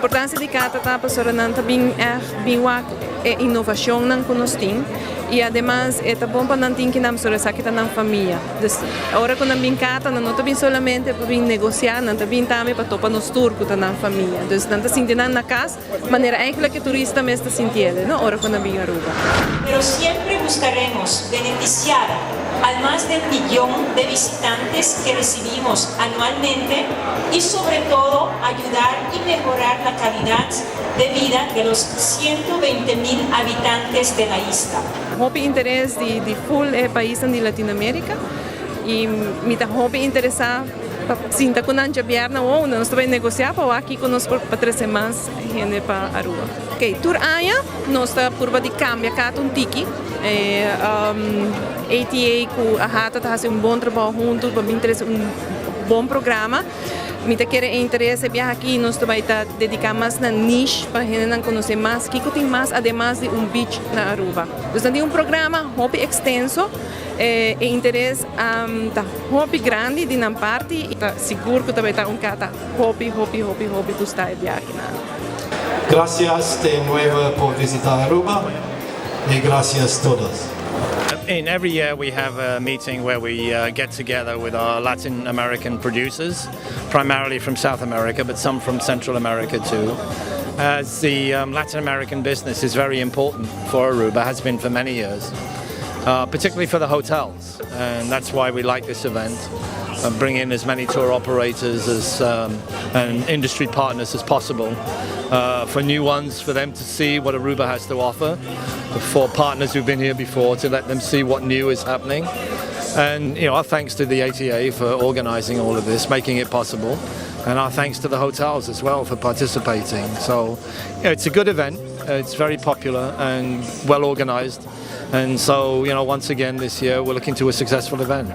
Importancia di CATA ta pasobra nan ta bin echt bin wak e innovacionnan cu nos tin y ademas e ta bon pa nan tin kinan pasobra esaki ta nan famia. Dus ora cu nan bin CATA nan no ta bin solamente pa bin negocia, nan ta bin tambe pa topa nos tur cu ta nan famia. Dus nan ta sinti nan na cas manera eigenlijk e turista mes ta sintiele, no, ora cu nan bin Aruba. Pero siempre buscaremos beneficiar al más del millón de visitantes que recibimos anualmente y sobre todo ayudar y mejorar la calidad de vida de los 120 mil habitantes de la isla. Hopi interes di full e paisnan di Latinoamerica y mi ta hopi interesa pa sinta cu nan djabièrnè awo, nos ta bay negocia pa wak kico nos por pa trece mas hende pa Aruba. Ok, tur aña nos ta purba di cambia CATA un tiki. ATA cu AHATA ta haci un bon trabou hunto pa bin trece un bon programa. Mi ta kere e interes e biaha aki nos ta bay ta dedica mas na niche pa hendenan conoce mas kico tin mas ademas di un beach na Aruba. Dus nan tin un programa hopi extenso. E interes ta hopi grandi di nan parti y ta sigur cu ta bay ta un CATA hopi hopi hopi hopi gusta e biahenan. Gracias de nuevo por visitar Aruba y gracias todos. In every year we have a meeting where we get together with our Latin American producers, primarily from South America, but some from Central America too. As the Latin American business is very important for Aruba, has been for many years, particularly for the hotels, and that's why we like this event. Bring in as many tour operators and industry partners as possible. For new ones, for them to see what Aruba has to offer, for partners who've been here before to let them see what new is happening. And our thanks to the ATA for organizing all of this, making it possible. And our thanks to the hotels as well for participating. So it's a good event. It's very popular and well organized. And so, once again this year, we're looking to a successful event.